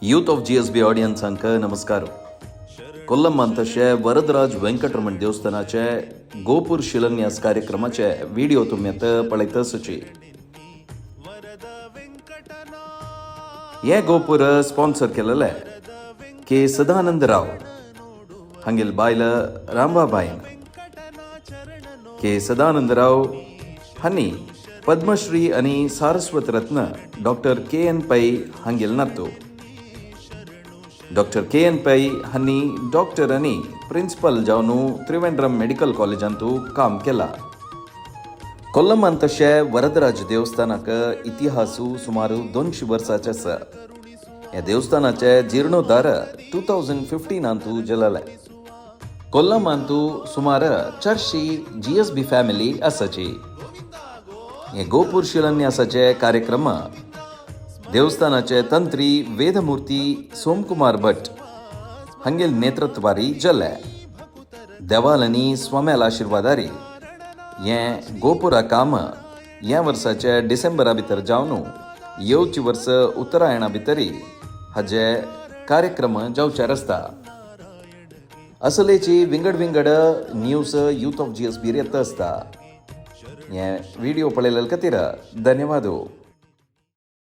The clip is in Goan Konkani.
यूथ ऑफ जीएसबी ऑडियन्सांक नमस्कार. कोल्लम तशे वरदराज वेंकटरमण देवस्थानाचे गोपूर शिलान्यास कार्यक्रमाचे व्हिडिओ तुमी आतां पळयत आसूची. हे गोपूर स्पॉन्सर केलेले के सदानंद राव हांगेल बायल रामबाबाईन. के सदानंद राव हांणी पद्मश्री आनी Saraswat Ratna doctor K N Pai हांगेल नातू. डॉक्टर के एन पै हांणी डॉक्टर आनी प्रिन्सिपल जावन त्रिवेंद्रम मेडिकल कॉलेजांतू काम केलां. कोल्लमान तशें वरदराज देवस्थानाक इतिहासू सुमार 200 वर्साचे आसा. ह्या देवस्थानाचे जिर्णोद्धार 2015 जालेले. कोल्लमांतू सुमार 400 जीएसबी फॅमिली आसाची. हे गोपूर शिलान्यासाचे कार्यक्रम देवस्थानाचे तंत्री वेदमूर्ती सोमकुमार भट हांगेल नेतृत्वारी जाले. देवाल आनी स्वाम्याल आशिर्वादारी हें गोपुरा काम ह्या वर्साचे डिसेंबरा भितर जावन येवचे वर्स उत्तरायणा भितरी हाजे कार्यक्रम जावचेर आसता. असलेची विंगड विंगड न्यूज यूथ ऑफ जीएसबी येत आसता. हे व्हिडिओ पळयले खातीर धन्यवाद.